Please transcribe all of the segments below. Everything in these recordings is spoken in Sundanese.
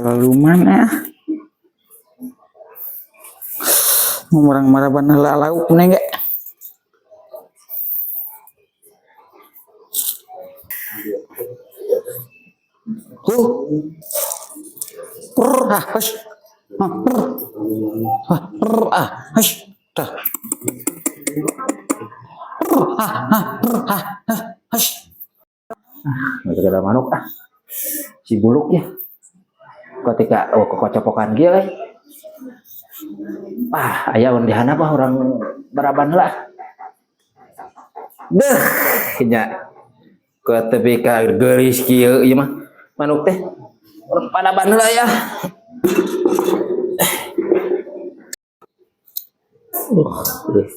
Terlalu mana? Ngomong maraban heula lauk neng ge. Huh. Prr, ah, hush. Ah, prr. Ah, prr, ah, hush. Dah. Prr, ah, ah, prr, ah, ah, hush. Ah, gara manuk ah. Si buluk ya. Ketika oh kekocopokan kieu euy. Ah, aya di handap ah urang baraban heula. Deuh, nya. Ke tepi ka geulis kieu ieu mah manuk teh. Urang padaban heula ya. Deuh.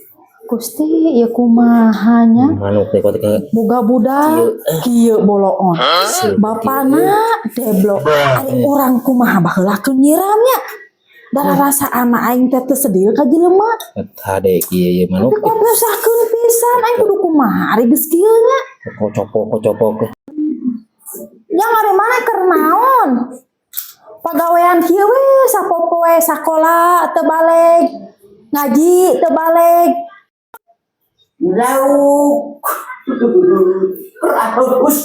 Gusti, ieu kumaha nya? Manuk teh ketika Boga budak kieu boloon. Bapana deblok. Ari urang kumaha baheula keur nyiramnya? Darah rasa anak aing teh teu sedih ka jelema. Hade kieu ieu manuk. Tapi kok nyusahkeun pisan aing kudu kumaha ari geus kieu nya? Kocopok kocopok. Yang ari mana keur naon? Pagawean kieu we sapopoe sakola teu baleg, ngaji teu baleg. Lauk. Hus.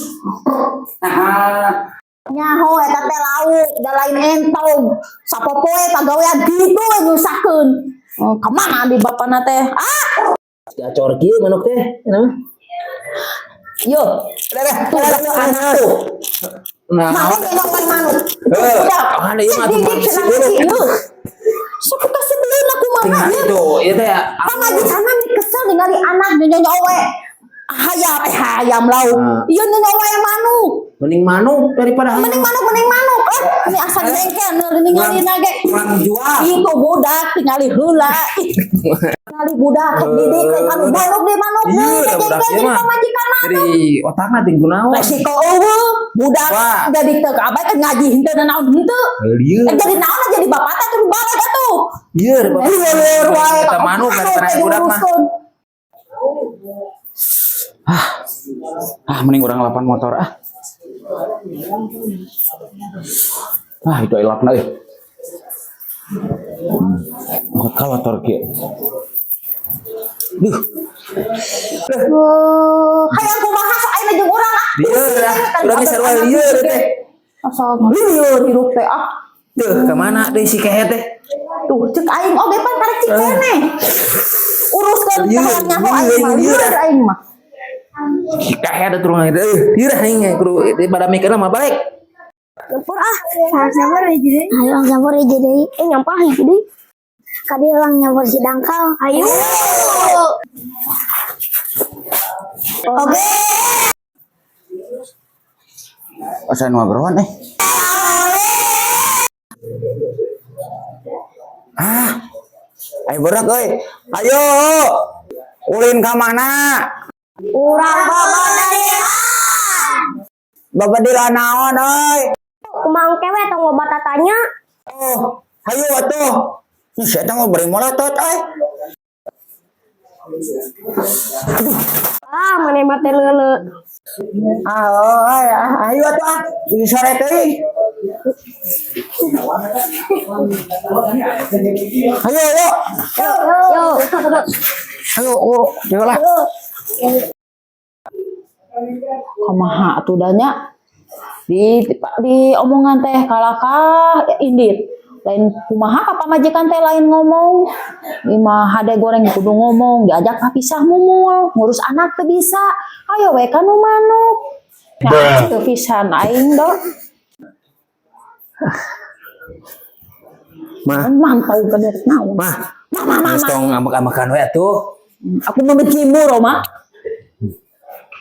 Ah. Nyaho eta teh lauk da lain entog. Sapopoe pagawean kitu we nyusahkeun. Oh, kamana di bapana teh? Ah, Gacor kieu manuk teh, kenapa? Yo, tuh anak tuh. Nah, Mana dia manuk? Eh, Udah. ada ieu mah tuh Didik cenah si ieu. Sok kasebeleun aku mah Tinggal ieu. itu, ieu teh Pamajikanna mi kesel ningali anak nyonyowe. Hayam eh hayam lauk. Ah. Ieu nyonyowe manuk. Mending manuk daripada hayam. Mending manuk mending manuk. Eh, ini asa jengkel ningali nage. Kurang jual. Itu budak tingali heula. Ih, tingali budak didik kan manuk di manuk Iya, deui da budak jengkel ieu jadi mah. pamajikan mah. Jadi otakna ting kunaon. Resiko eueuh budak Wah. jadi teu kabae ngaji henteu naon henteu. Lieur. Eh, jadi naon jadi bapak teh kudu balik atuh. Lieur, Bapak. Lieur wae Eta manuk daripada budak mah. Ah, mending urang lapan motor ah. Ah, itu elapna euy. Ka motor kieu. Duh, Hayang kumaha sok ayeuna jeung urang ah. Lieur ah, urang geus sarua lieur teh. Asal lieur hirup teh ah. Duh, ka mana deui si kehe teh? Tuh, cek aing oge pan karek cik keneh. Uruskeun Lieur, teh nyaho aing mah lieur, lieur aing mah. Si kehe teh turun lagi. Euy, lieur aing kudu daripada mikirna mah balik. Nyampur ah. Nyampur hiji deui. Ayo nyampur hiji deui. Eh nyampur hiji deui. Kadi ulang nyampur si dangkal. Ayo. Oke. Asa nu ngobrol eh. Ah. Ayo berak euy. Ayo. Ulin ka mana? Urang babadilan. Babadilan naon euy? Kumaha kewe tong loba tatanya. Oh, hayu atuh. Ih, si eta mah bari molotot euy. Ah, maneh mah teh leuleuh. Ah, euy, ah, ayo atuh ah. Di sore teuing. Ayo, ayo. Yo. Ayo, oh, ayo lah. Kumaha atuh da nya? Di omongan teh kalakah indit. Lain kumaha ka pamajikan teh lain ngomong. Imah hade goreng kudu ngomong, diajak papisah mumul, ngurus anak teu bisa. Ayo we ka nu manuk. Nah, teu pisan aing do. Mah, Mantau ka der naon. mah. Mah, mah, mah, Geus mah. tong ambek-ambekan we atuh. Aku membencimu, Roma.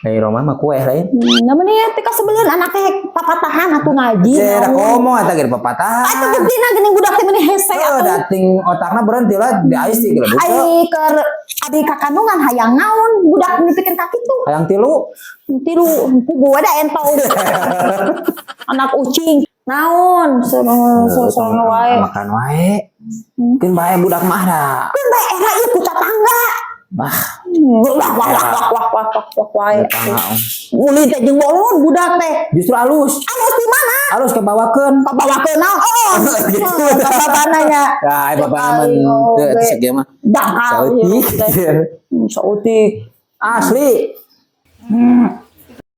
Ai Roma mah kue lain. Nah, mending teh kasebeleun anak teh papatahan atuh ngaji. Eh, da naon. komo eta ge papatahan. Atuh buktina geuning budak teh meni hese Eh, atuh. dating otakna berhenti lah di ais sih geus. Ai keur abi kakandungan hayang naon budak nyupikeun ka kitu. Hayang tilu. Tilu pugu ada entong. Anak ucing. Naon sono wae. Makan wae. Keun bae budak mah da. Keun bae era ieu ku tatangga. Bah, Wah wah wah wah wah wah wah wah wae. Uli teh jeung bolon budak teh. Justru halus. Alus di mana? Halus kebawakeun. Kabawakeun naon? Oh, Gitu. Bapana nya. Ya, ai bapak aman teu teu segieu mah. Dangkal Saeutik. Saeutik. Asli.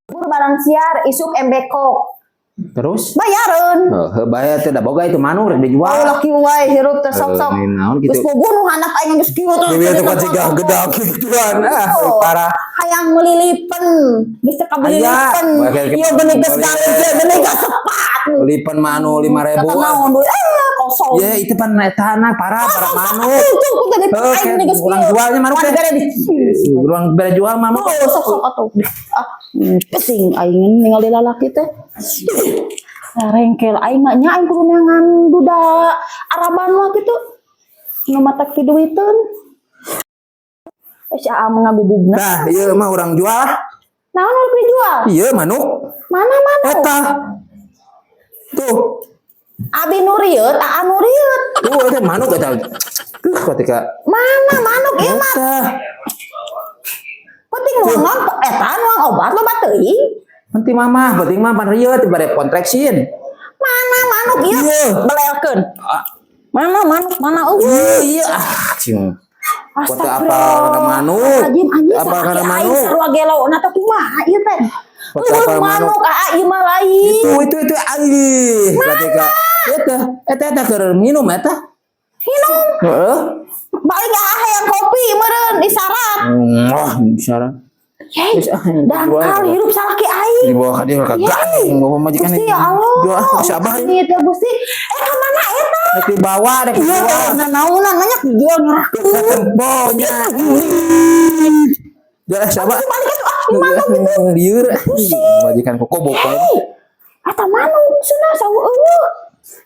Pur barang siar isuk embekok. Terus? Bayareun. Heuh, bayar teh da boga itu manuk rek dijual. Oh, laki wae hirup teh sok-sok. Heuh, naon gitu. Geus bunuh anak aing geus kieu tuh. Dewi itu kan cegah gedak gituan. Ah, Oh. parah. Hayang melilipen, geus teu kabelilipen. Aya. Ieu geuning geus gawe geuning geus sepat. Lipen manu 5.000. Kata naon duit eh kosong. Ya itu pan eta parah parah manuk. Tuh, tuh, tadi Oke, aing geuning geus kurang kieu. jualnya manuk teh. Warga di Ruang bere jual manuk. Oh, sok sok atuh. Ah, pesing aing ningali lalaki teh. Rengkel aing mah nya aing kudu neangan duda Araban mah kitu. Nu matak kiduiteun. Eh si Aa mengagubugna. Nah, ieu mah urang jual. Naon nu dijual? Ieu manuk. Mana manuk? Eta. Tuh. Abi nu rieut, Aa nu rieut. Tuh eta manuk eta. Tuh ketika Mana manuk ieu mah? eta. Penting nuang eta nuang obat loba teuing. Penting mama, penting mah pan rieut bare kontraksin. Mana manuk ieu? Iya. Belelkeun. Mana manuk mana eueuh. Iya, iya. Ah, cing. Kota apa karena manuk? Anjing anjing Apa karena aing manuk? sarua gelo na teh kumaha ieu teh. Kota apa Eueuh manuk? manuk aa ieu mah lain. Itu alih. Ketika eta eta eta keur minum eta. Minum. Heeh. Balik aa hayang kopi meureun isyarat. Wah, bicara. Hei, Geus, ah, dangkal hirup salaki aing. Di bawah dia kagak bawa majikan. Gusti ya Allah. Doa sabar. Ini teh Gusti. Eh ka mana eta? Rek dibawa rek Iya, dibawa. nah naonan banyak dijual nyerahkeun. Temponya. Jalan sabar. Balik atuh ah, di manuk itu. Lieur. Majikan koko bokong. Hei, eta manuk cenah sawu eueuh.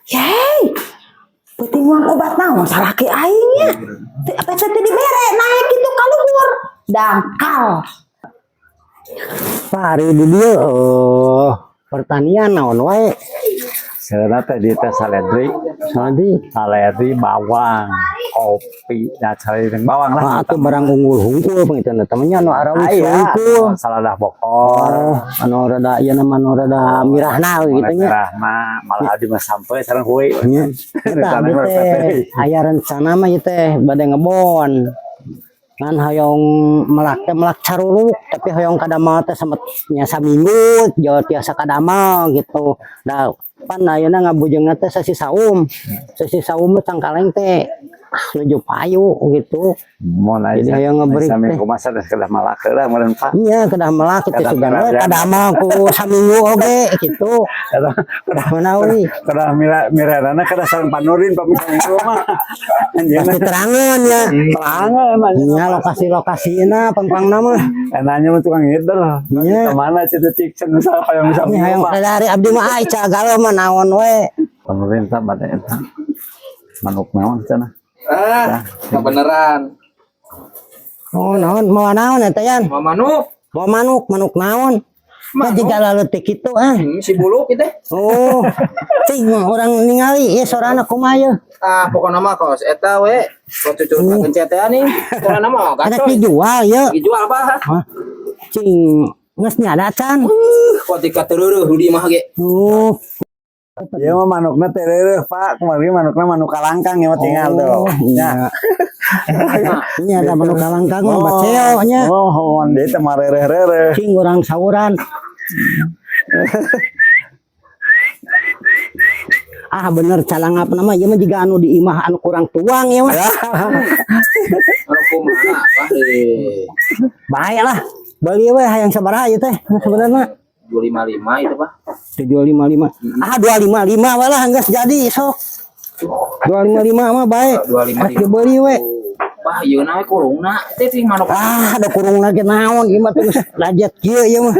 Hei. Penting uang obat naon salaki aing nya. Teu apa teh teu dibere naik kitu ka luhur. Dangkal. Pari di dieu oh, pertanian naon wae. Sebenarnya teh di teh saledri, Sadi. Saledri bawang, kopi, ya saledri bawang lah. Ah, atuh barang unggul hungkul pangitan temennya anu arawis Aya, hungkul. saladah bokor. Oh, anu rada ieu nama anu rada mirahna gitu nya. Merah mah malah abdi mah sampai sareng hui. Nya. Eta abdi teh aya rencana mah ieu teh bade ngebon. Ngan hoyong melak teh melak caruruk tapi hoyong kadamal teh samet nya saminggu jauh tiasa kadamal gitu. Da pan ayeuna ngabujeungna teh sasi saum. Sasi saum mah cangkaleng teh ah, nuju payu gitu. Mun Jadi hoyong ngebreak teh. Saminggu masa geus kedah malak heula meureun Pak. Iya, kedah melak itu Kedah sugan we mirah. kadamal ku saminggu oge gitu. Kedah kedah Manawi kedah mira mirarana kedah sareng panurin Pak saminggu mah. Anjeunna pasti terangan ya. terangan Iya lokasi-lokasina pangpangna mah. Enaknya mah tukang ngider. Iya. Kemana cita cik misal hoyong Ini saminggu hayang mah. dari abdi mah ai cagalo mah naon we. Pemerintah pada eta manuk naon cenah. Ah, kebenaran. Oh naon mau naon eta yan? Mau manuk? Mau manuk, manuk naon? Mah jiga laleutik kitu ah. Si buluk itu. Oh, cing urang ningali ieu sorana kumaha ye? Ah, pokoknya mah kos eta we. Kos cucu kencet teh nih. Pokoknya mah Ada gacor. dijual ye. Dijual apa? Hah? Cing geus nyada can. Kok tika tereureun di mah ge. Oh, Ieu mah manukna teh reureuh Pak, kumargi manukna manuk kalangkang ieu mah tinggal tuh. Oh, iya. Ini ada manuk kalangkang mah baceo nya. Oh, deui teh mah reureuh-reureuh. Cing urang sawuran. Ah bener calangap nama ieu mah jiga anu di imah anu kurang tuang ieu mah. Anu kumaha apa deh. Baik lah. Beli we hayang sabaraha ieu teh sebenarnya. 255 itu, Pak. 755. Ah 255 walah geus jadi sok. 255 mah baik. 255. Rek dibeli we. Wah, ieu na we kurungna. Teh ting manuk. Ah, ada kurung lagi naon ieu mah terus lajat kieu ieu mah.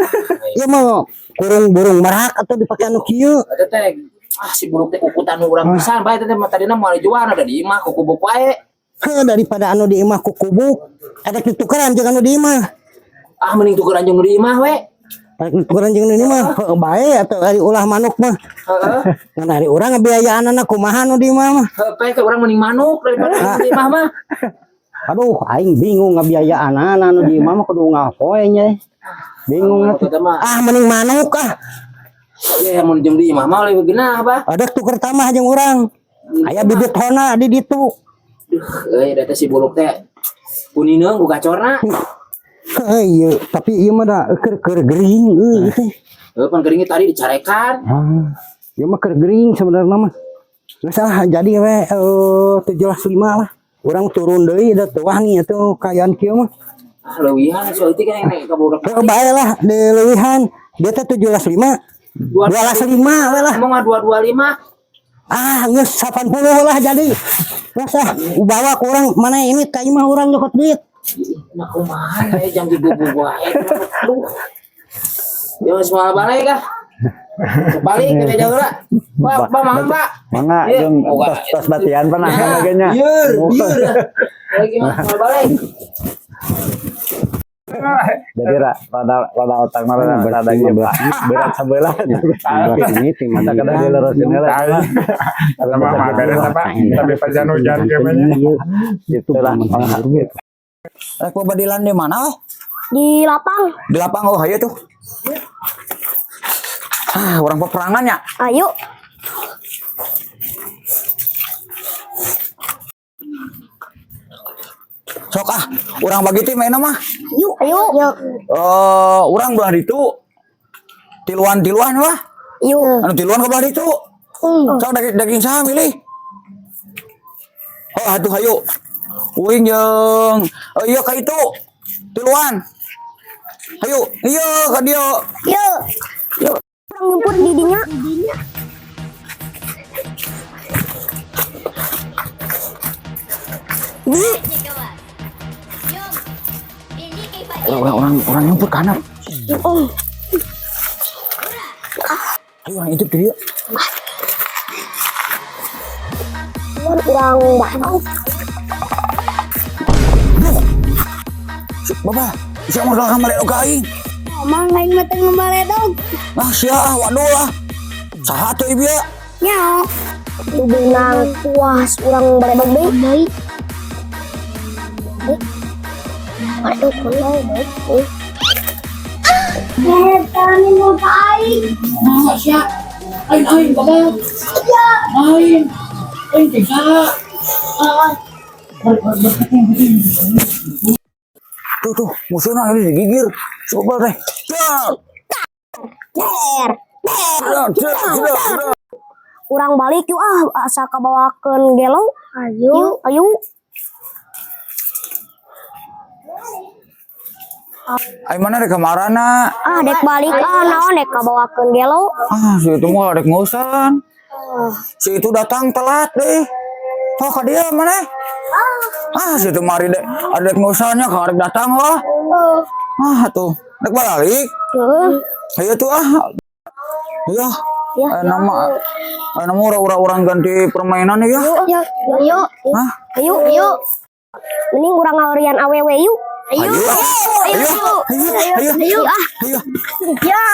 Ieu mah kurung burung merak atau dipake anu kieu. Eta teh ah si buluk teh kukutan urang pisan bae teh mah tadina moal dijual ada di imah kukubuk wae. Heuh daripada anu di imah kukubuk, ada ditukeran jeung anu di imah. Ah mending tukeran jeung nu di imah we. Rek ditukeran jeung anu di imah, heuh bae atuh ari ulah manuk mah. Heeh. Ngan ari urang ngabiayaanana kumaha nu di imah mah. Heuh pe ke urang mending manuk daripada nu di imah mah. Aduh, aing bingung ngabiayaan anu di imah mah kudu ngapoe nya. Bingung Manuk atuh. eta mah. Ah, mending manuk ah. Ya mun jeung di imah mah leuwih genah, Bah. Ada tuker tamah jeung urang. Aya bibit hona di ditu. Duh, euy da teh si buluk teh kunineung ku gacorna. Heuh, ieu, tapi ieu mah da keur keur gering euy teh. Heuh, pan keringnya tadi dicarekan. Ah, ieu mah keur gering sebenarnya mah. Nggak salah jadi we 75 lah. Urang turun deui da teu wani atuh kaayaan kieu mah. Ah, leuwihan saeutik kan nek ka budak. Heuh, bae lah dileuwihan. Dia teh 17.5. 12.5 we lah. Emang mah 225. Ah, geus 80 lah jadi. Geus ah, bawa kurang mana ini ka imah urang nyokot duit. Nah, kumaha ya jam digugu wae. Aduh. Ya geus moal balik ah. Balik ke meja heula. Pak, Pak, mangga, Pak. Mangga Iya. jeung Boga. tos tos batian pernah Ya, kan lagi nya. Lieur, lieur. Lagi mah moal balik. Jadi rada rada otak mah rada rada ieu Pak. Berat sebelah. Ini tim Mata kada dileresin heula. Sama mah beres apa? Tapi pajan hujan gimana? Gitu lah. Rek badilan di mana weh? Di lapang. Di lapang, oh ayo tuh. Ah, orang peperangan ya. Ayo. Sok ah, orang bagi tim mainnya mah. Yuk. Ayo. Yuk. Eh, orang belah ditu. Tiluan-tiluan wah. Yuk. Anu tiluan ke belah ditu. Sok daging daging saha milih. Oh, atuh hayu. Uing jeung oh, iya ka itu. Tiluan. Hayu, iya ka dieu. Yuk. Yuk. Urang nyumput di dinya. Di. Orang orang orang nyumput kanan. Oh. Ayo orang intip di dieu. Urang bahau. Duh. Bapak, sia mah kalah kamari ka aing. Emang aing mah teu ngamaledog. Ah, sia ah, waduh lah. Saha tuh ieu? Nya. Tuh beunang puas urang baledog deui. Deui. Baledog kuno deui. Eta nu ka aing. Nah, sia. Aing aing bapak. Aing. Aing teh saha? Ah. Tuh tuh, musuhna ini digigir. Coba teh. Dah. Der. Dah, dah, dah, dah. Urang balik yuk ah asa kabawakeun gelo. Ayo. Ayo. Ai mana rek kamarana? Ah dek balik ah naon dek kabawakeun gelo. Ah, si itu mah rek ngusan. Si itu datang telat deh. Oh, ka dia mana? Ah, si itu mari deh. Ada rek ngusannya ka rek datang lah. Ah, tuh. Rek balik. Heeh. Ayo tuh ah. Iya. Ya. Eh, nama nama orang-orang ganti permainan ya. Yuk, ayo. Hah? Ayo, ayo. Mending urang ngawarian awewe yuk. Ayo. Ayo. Ayo. Ayo. Ayo. Ayo ah. Ayo. Ya.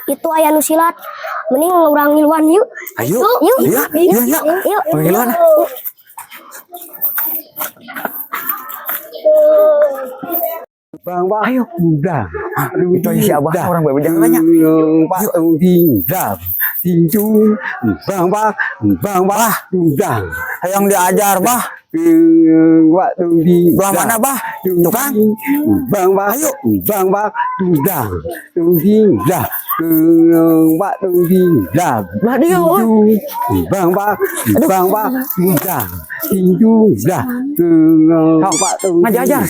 Itu aya nu silat. Mending urang ngiluan yuk. Ayo. Yuk. Iya, iya, iya. Yuk. Ngiluan. Bang, Bang. Ayo, udah. Itu aja si Abah orang bae jangan nanya. Pak, tinggal. Tinju, bang, bang, bang, bang, udah. Hayang diajar, Bah. Bang, Belah mana, Bah? Tukang. Bang, bang, Ayo. Bang, bang, udah. Tinggal. Bang, tinggal. Belah dia, oi. Bang, bang, bang, bang, udah. Tinju, udah. Bang, Ngajar.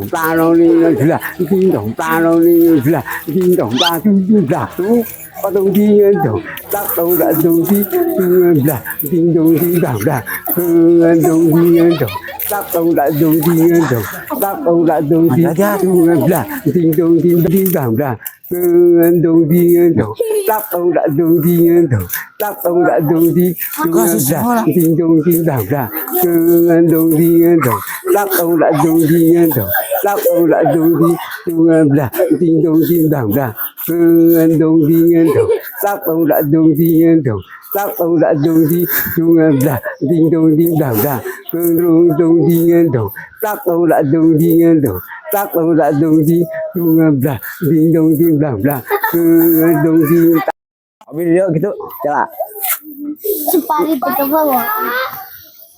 tak dong dak dong ding dong tak dong dak dong ding dong dak ding dong ding dang dang dong dong dong ding dong tak dong dak dong ding dong tak dong dak dong ding dong dak ding dong ding dang dang dong dong ding. Abi dia gitu, jalan. Supari itu bawa.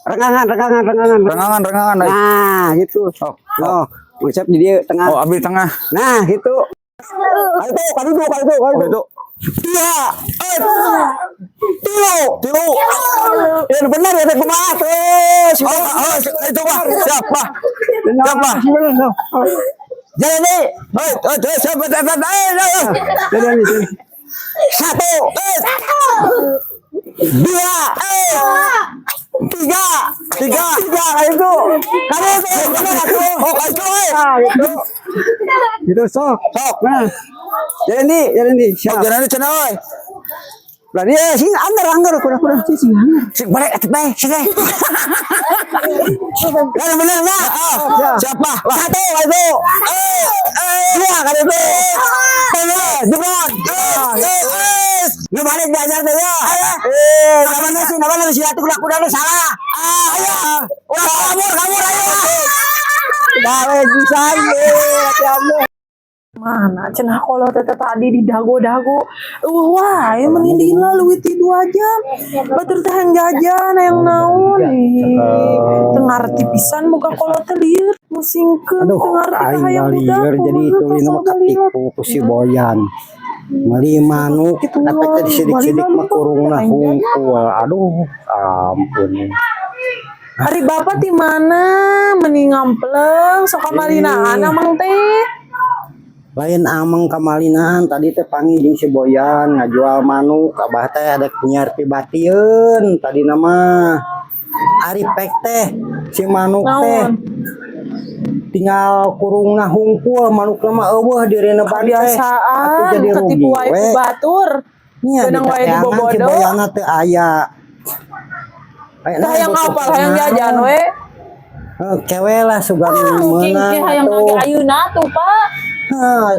Rengangan, rengangan, rengangan. Rengangan, rengangan. Euy. Nah, gitu. Oh, Oh, ngucap di dia tengah. Oh, abi tengah. Nah, gitu. Ayo tuh, kali itu, kali itu, kali Oh, itu. itu. Tiga, eh, tilu, Tilu. Ya benar ya, teh kumaha terus. Oh, oh, itu mah. Siap, Pak. Siap, Pak. Jalan nih. Hei, hei, hei, siap, siap, siap, eh, eh. Jalan nih. Jalan. Satu, eh, dua, eh, tiga, Tiga. tiga, kali itu, kali itu, benar atuh. Oh, kali itu, eh. Nah, gitu. Gitu sok. Sok. Nah, jalan nih, jalan nih. Oh, Siap. jalan cenah euy. Lah dia sing anggar anggar kurang kurang sing sing anggar. Sik balik atuh bae, sik teh. Lah bener lah. Ah, siap, Pak. Satu kali itu. Eh, eh, Dua kali itu. tilu, jebot. Eh, eh, eh. Lu balik diajar teh ya. Eh, Namanya sih, namanya si Ratu kuda kuda salah. Ah, ayo. Udah kabur, kabur, ayo. Gawe pisan eh latihannya. Mana cenah kalau tete tadi di dago-dago. Wah, wah, ya mending leuwih ti 2 jam. Batur teh hayang jajan hayang naon. Ih, teu ngarti pisan muka kolot teh lieur musingkeun Aduh, teu ngarti ka aing hayang budak. lieur jadi itu ini mah katipu ku si Boyan. Meuli manuk Gitu tapi teh disidik-sidik mah kurungna hungkul. Aduh, ampun. Ari bapak di mana? Meni ngampleng sok kamalinaan amang teh. Lain ameng kamalinaan, tadi teh panggih jeung si Boyan ngajual manuk, abah teh ada nyiar pibatieun tadi nama. Ari pek teh si manuk teh Naon? Tinggal kurungna hungkul, manukna mah euweuh dirina teh. Atuh Kebiasaan jadi rugi ketipu wae we. ku batur. Nya Beunang wae ditateangan si dibobodo. Boyana teu aya. Teh hayang apa? Hayang jajan we. Heuh, kewe lah sugan Mungkin meunang ke hayang atuh. lagi ayeuna tuh, Pak. Heuh,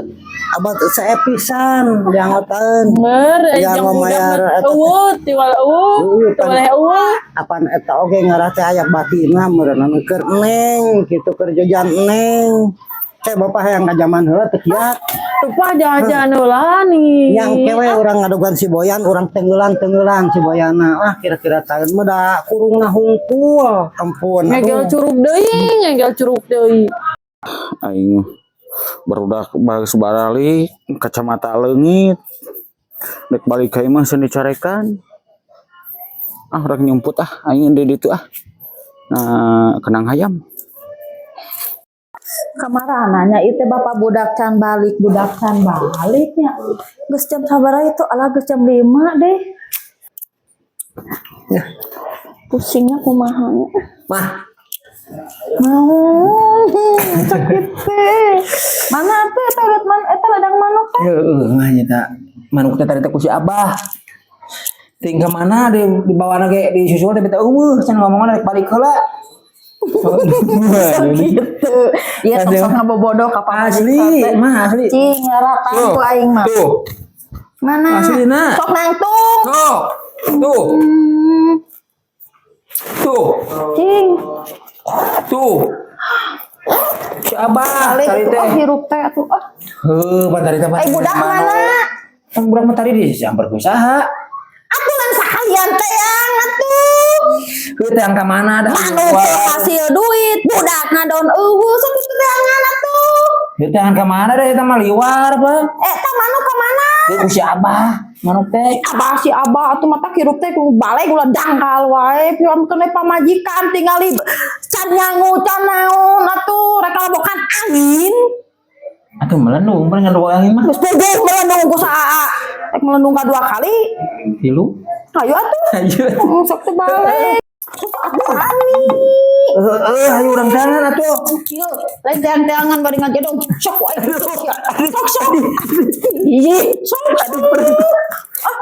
abah teu saepisan dianggotaeun. Mer, Ya, jeung budak ngamayar mah eta teh. eueuh, tiwal eueuh, Eueuh, teu boleh eueuh. Apan eta oge ngarah teh aya batinna meureun keur neng kitu, keur jajan neng. Teh bapak hayang ka jaman heula teu kiat. Tuh Pak jajan heula nih. Yang kewe urang ngadogan si Boyan, urang tenggelan-tenggelan si Boyana. Ah, kira-kira tahun mah da kurungna hungkul. Ampun. Ngegel Aduh. curug deui, ngegel curug deui. Aing barudak bagus baralik, kacamata leungit. Rek balik ka imah sieun dicarekan. Ah, rek nyumput ah, aing di ditu ah. Nah, kenang hayam. Kamarana itu bapak budak can balik, budak can baliknya. Geus jam sabaraha itu? Alah, geus jam 5 deh. Pusingnya kumaha nya. Mah, Mau sakit teh. Mana teh eta urat man eta ladang manuk teh? Heeh, mah nyata. Manuk teh tadi teh ku si Abah. Ting ke mana di dibawa ge disusul teh teh euweuh cenah ngomongna rek balik heula. Gitu. Iya, sok-sok ngabobodo ka pamajikan Asli, teh. mah asli. Cing ngaratan ku aing mah. Tuh, Mana? Aslina. Sok nangtung. Tuh. Tuh. Tuh. Cing. Tuh. Si Abah Balik tadi tuh teh. ah hirup teh atuh ah. Heuh, pan tadi teh. Eh, budak mana? Kan budak mah tadi disamper ku saha? Atuh lain sakalian teh yang atuh. Heuh teh ka mana dah? Manuk teh hasil duit, budak ngadon euweuh sok kitu teangan atuh. Heuh teh ka mana dah eta mah liwar, Bang. Eta manuk ka mana? Heuh ku si Abah, manuk teh. Abah si abah atuh mata hirup teh ku balik ulah dangkal wae pian kene pamajikan tingali can nyangu can naon atuh rek kalabokan angin. Atuh melendung, paling ngadua angin mah. Geus puguh melendung ku saa rek melendung ka dua kali. Tilu. Ayo atuh. Ayo. Sok teh balik atuh ani. Heeh, ayo urang tangan atuh. Kieu lain teang-teangan bari ngajedog sok wae sok sok sok. Ih, sok atuh. Ah,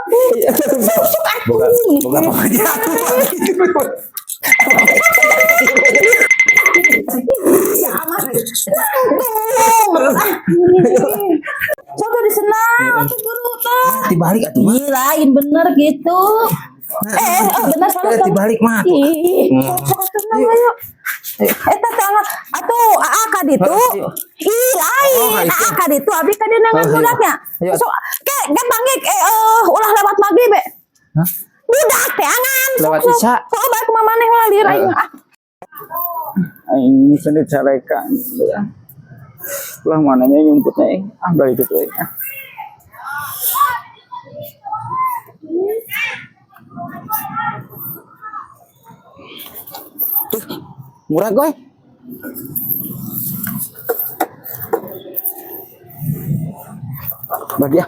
sok sok atuh. Boga pamajikan. Ya mah. Nangtung. Ah. Sok tuh disenang atuh guru tah. Dibalik atuh mah. Ih, lain bener gitu. Eh, bener salah. Eh, dibalik mah. Ih, sok tenang ayo. Eta teh atuh aa ka ditu. Ih, lain. Aa ka ditu abi ka dieu neangan budaknya. Sok ke ke panggil ulah lewat maghrib be. Hah? Budak teangan. Lewat isya. Sok bae kumaha maneh ulah lieur aing ah. Aing sendiri carekan ya. Lah mananya nyumputnya eh. Ah balik itu eh. Ah. Tuh, murah gue. Bagi ya.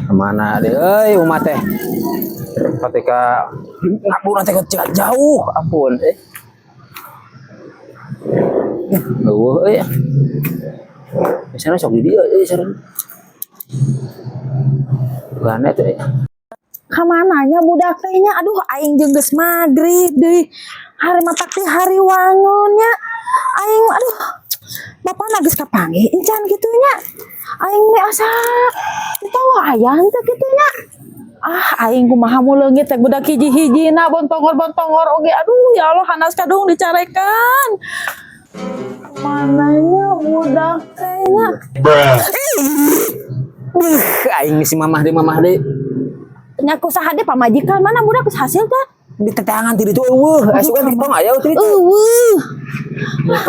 Kemana deh, euy umat teh. Ketika ngapun teh jauh, ampun eh. Eueuh euy. Misalnya sok di dieu euy sareng. Gane teh. Kamananya budak teh nya, aduh aing jeung geus magrib deui. Hari matak teh hari wangunnya. Aing aduh bapana geus kapanggih encan kitu nya. Aing meh asa teu aya henteu kitu nya. Ah, aing kumaha mu leungit teh budak hiji-hijina bontongor-bontongor oge. Aduh, ya Allah hanas kadung dicarekan. Mananya budak teh nya? Beuh, aing si mamah deui mamah deui. Nya kusaha deui pamajikan mana budak geus hasil teh? Di teteangan ti ditu eueuh, asukan di tong aya ti ditu. Eueuh.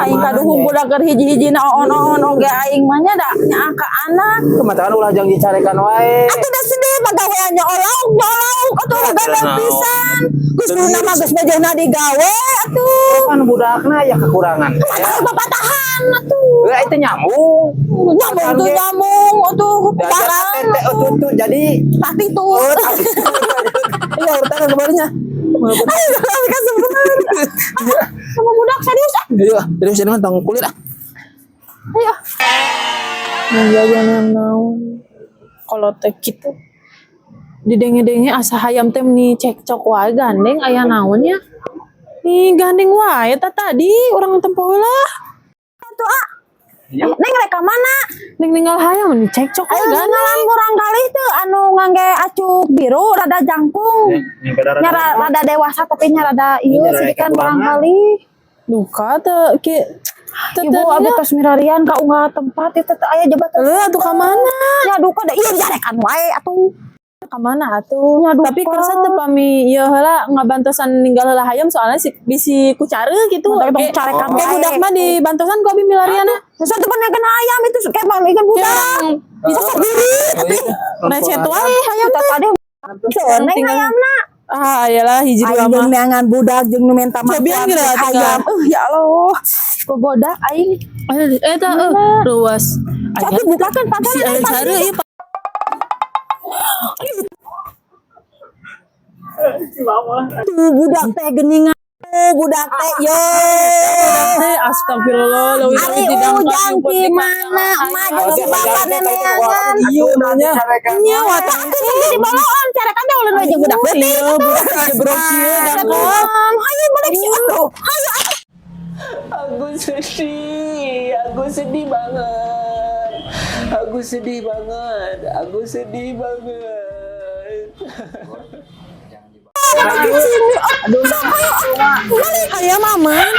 Aing kaduhung budak keur hiji-hijina oon-oon oge aing mah nya da nyaah ka anak. Kemataan ulah jang dicarekan wae. Atuh da sedih pagawean nyolong nyolong atuh gandeng pisan. Geus kuduna mah geus bejana digawe atuh. Kan budakna ya kekurangan. Mata papatahan atuh. Eh itu nyambung. Nyambung tuh nyambung atuh barang. Teh tuh jadi Tapi tuh. Iya urutan kemarinnya. Ayo kan sebenarnya. Sama budak serius ah. Iya, terus ini mah tong kulit ah. Ayo. Jajanan naon. Kalau teh kitu didenge-denge asa hayam teh meni cekcok wae gandeng aya naon nya. Nih gandeng wae ta tadi urang tempo heula. Atuh ah. Neng rek ka mana? Neng ninggal hayam meni cekcok wae Ayo gandeng. ngalan kurang kali tuh anu ngangge acuk biru rada jangkung. Nya rada dewasa tapi nya rada ieu sih kan kurang kali. Duka teh ki teh Ibu abi tos mirarian ka unggal tempat itu teh aya jabatan. Heuh atuh ka mana? Ya duka da ieu jarekan wae atuh. Ka mana atuh? Nya duka. Tapi kersa teu pami ieu heula ngabantosan ninggal heula hayam soalnya si bisi ku care gitu. Tapi tong carekan Kayak wae. budak mah dibantosan ku abi milariana. Terus teu pernah kena ayam itu kayak mami kan budak. Bisa sendiri tapi recet wae hayam teh tadi neng ayamna. Ah, iyalah hiji dua Aing mah. jeung neangan budak jeung nu minta Cobian makan geura ayam. Ya Allah. Gogoda aing. Eh eta ruas. Tapi bukakan pantaran Si aya care ieu. Tuh budak teh geningan. Tuh budak teh yo. Teh astagfirullah leuwih Ari ujang di mana emak jeung si bapak neneangan. Iya nanya. Nya watang teh jadi baloan carekan teh ulun we jeung budak leutik. Iya, budak jebrok ieu dangkot. Hayu balik si atuh. Hayu atuh. Aku sedih banget. Aku sedih banget. Aku sedih banget. Hayam aman.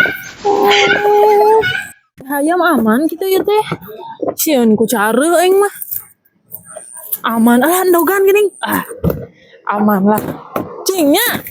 Hayam aman gitu ya teh. Sieun ku care aing mah. Aman ah endogan geuning. Ah. Aman lah. Cingnya.